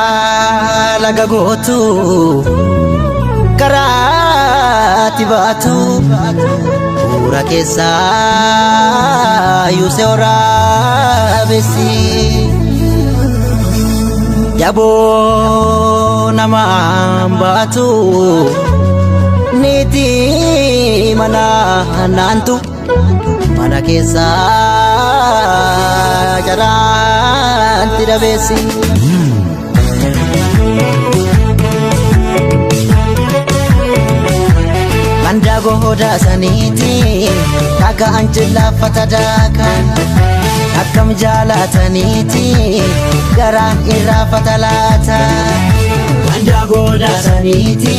Karaa laga gootu karaa tibaatu buura keessaa yuusee waraabessi. Jaboo namaan baatu niitii mana naantu mana keessaa jaraanti dabeessi. Ganda gohoda saniiti dhaga anjilaafata daaka akkam jaalataniiti garaan irraafata laata. Ganda gohoda saniiti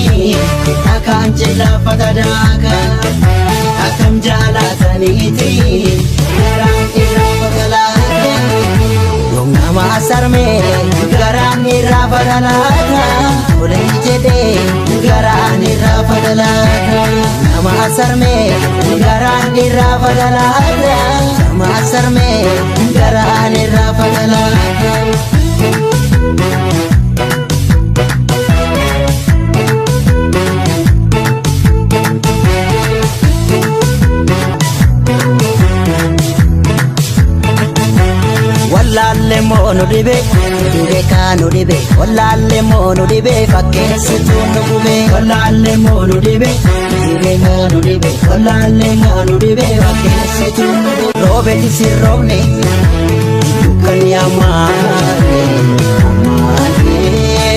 dhaga anjilaafata daaka akkam jaalataniiti garaan irraafata laata. Yoom nama sarme garaan irraafata laata tolee jedhee garaan irraafata laata. Nama sarme garaan irraafata laata nama sarme garaan irraafata laata. Wallaalle moo nu dhibe dhibe kaa nu dhibe wallaalle moo nu dhibe fakkeessituu nu gube wallaalle moo nu dhibe dhibe kaa nu dhibe wallaalle moo nu dhibe fakkeessituu nu gube roobeeti si roobne dukkanni ammaate ammaate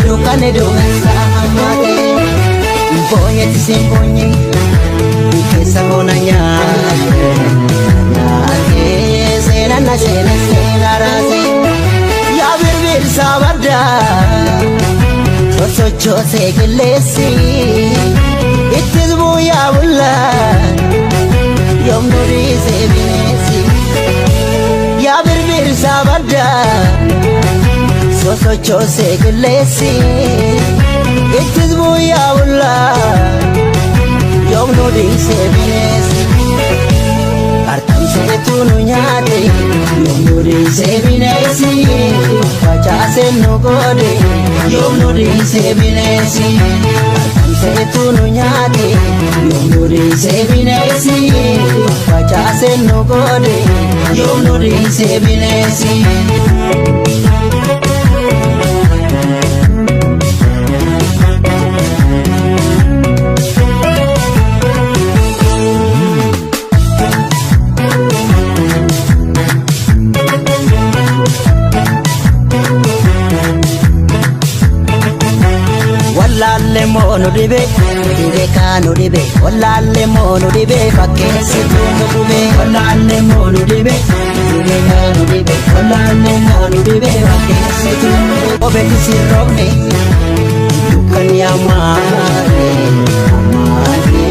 dukkanni duumessa ammaate boonyeeti si boonye keessa koona nyaate nyaate seenaan na seene seenaa raase. Yaa birbirsa baddaa sosochoosee qilleessi ittis bu'aa bullaa yoom nu dhiisee bineensi. Yaa birbirsa baddaa sosochoosee qilleessi ittis bu'aa bullaa yoom nu dhiisee bineensi. Artamseetu nu nyaate yoom nu dhiisee bineensi facaasee nu goode yoom nu dhiisee bineensi. Artamseetu nu nyaate yoom nu dhiisee bineensi facaasee nu goode yoom nu dhiisee bineensi. Wallaalle moo nu dhibe dhibe kaa nu dhibe wallaalle moo nu dhibe fakkeessituu nu gube wallaalle moo nu dhibe dhibe kaa nu dhibe wallaalle moo nu dhibe fakkeessituu nu gube. Obeeti si roobne dukkanni ammaate ammaate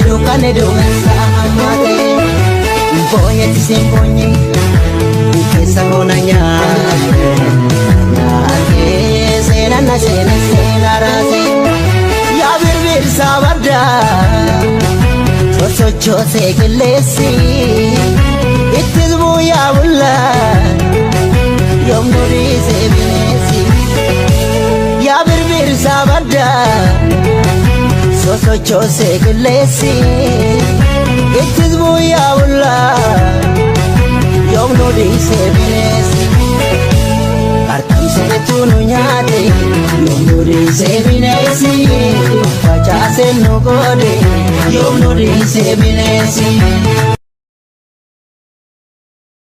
dukkanni duumessa ammaate boonyeeti si boonye keessa koona nyaate nyaate seenaan na seene seenaa raase. Yaa birbirsa baddaa sosochoosee qilleessi ittis bu'aa bullaa yoom nu dhiisee bineensi. Yaa birbirsa baddaa sosochoosee qilleessi ittis bu'aa bullaa yoom nu dhiisee bineensi. Artamseetu nu nyaate yoom nu dhiisee bineensi facaasee nu goode yoom nu dhiisee bineensi.